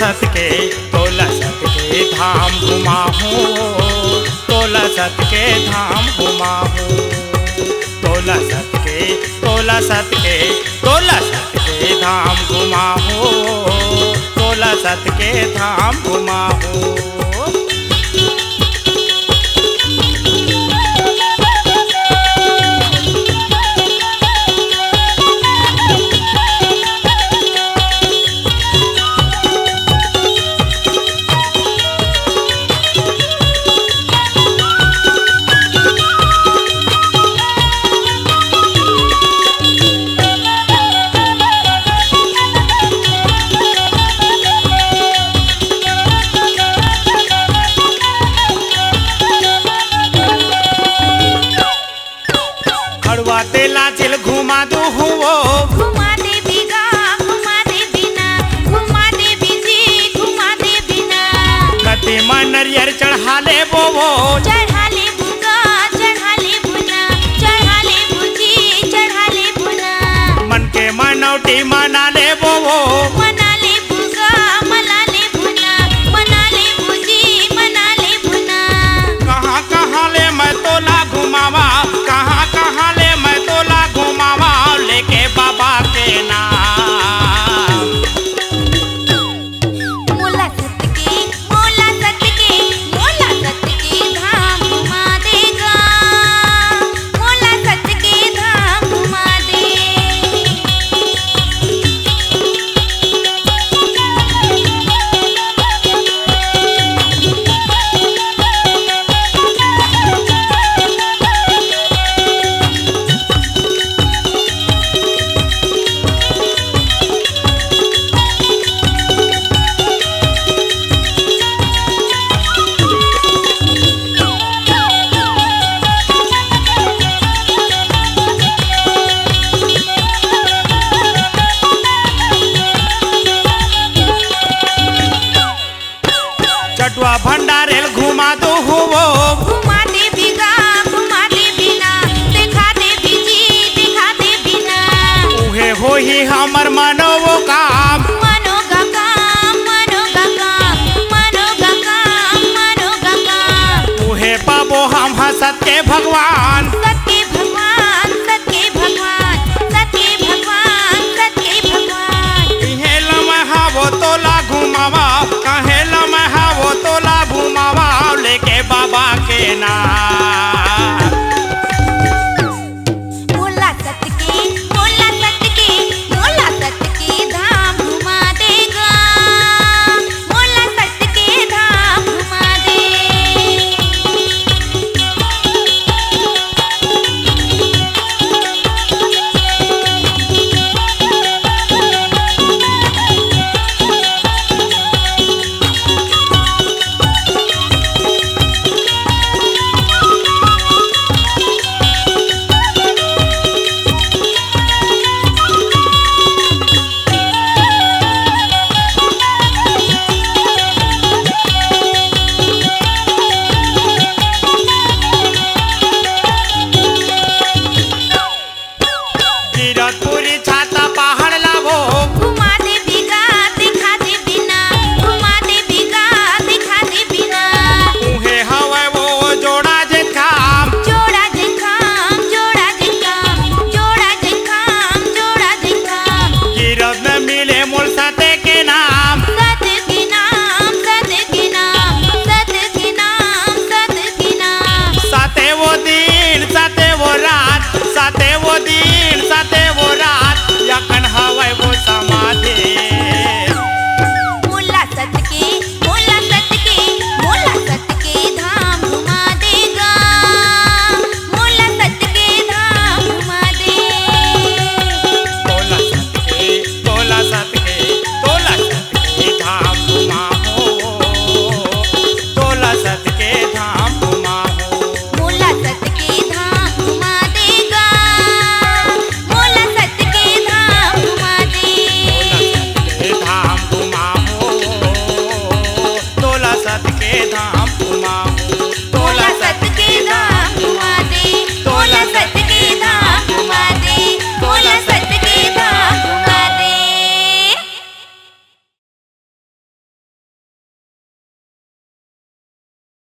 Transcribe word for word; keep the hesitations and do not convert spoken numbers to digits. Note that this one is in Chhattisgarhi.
सत के, तोला सत के धाम घुमाहूँ, तोला सत के धाम घुमाहूँ, तोला सत के, तोला सत के, तोला सत के धाम घुमाहूँ, तोला सत के धाम घुमाहूँ। खड़वा तेला जेल घुमा दू हुओ। घुमा देबी गा, घुमा देबी ना, घुमा देबी जी, घुमा देबी ना। कति मा नरियर चढ़ा लेबो वो। चढ़ा लेबू गा, चढ़ा लेबू ना, चढ़ा लेबू जी, चढ़ा लेबू ना। मन के मनौटी मना लेबो वो। मना लेबू गा, मना लेबू ना, मना लेबू जी, मना लेबू ना। कहाँ कहाँ ले मैं तोला घुमावा, कहाँ कहाँ ले मैं तोला घुमावा, लेके बाबा के नाम। मोला सत के, मोला सत के, मोला सत के धाम घुमा दे गा, मोला सत के धाम घुमा दे। चटवा भंडारेल घुमा दो हुओ। घुमा देबी गा, घुमा देबी ना, देखा देबी जी, देखा देबी ना। उहे होही हमर मनोकाम। मनोकाम, मनोकाम, मनोकाम, मनोकाम। उहे पाबो हम ह सत के भगवान। सत के भगवान, सत के भगवान, सत के भगवान, सत के भगवान। इहे लमहा वो तोला घुमावा, काहे लमहा वो तोला घुमावा, लेके बाबा के नाम।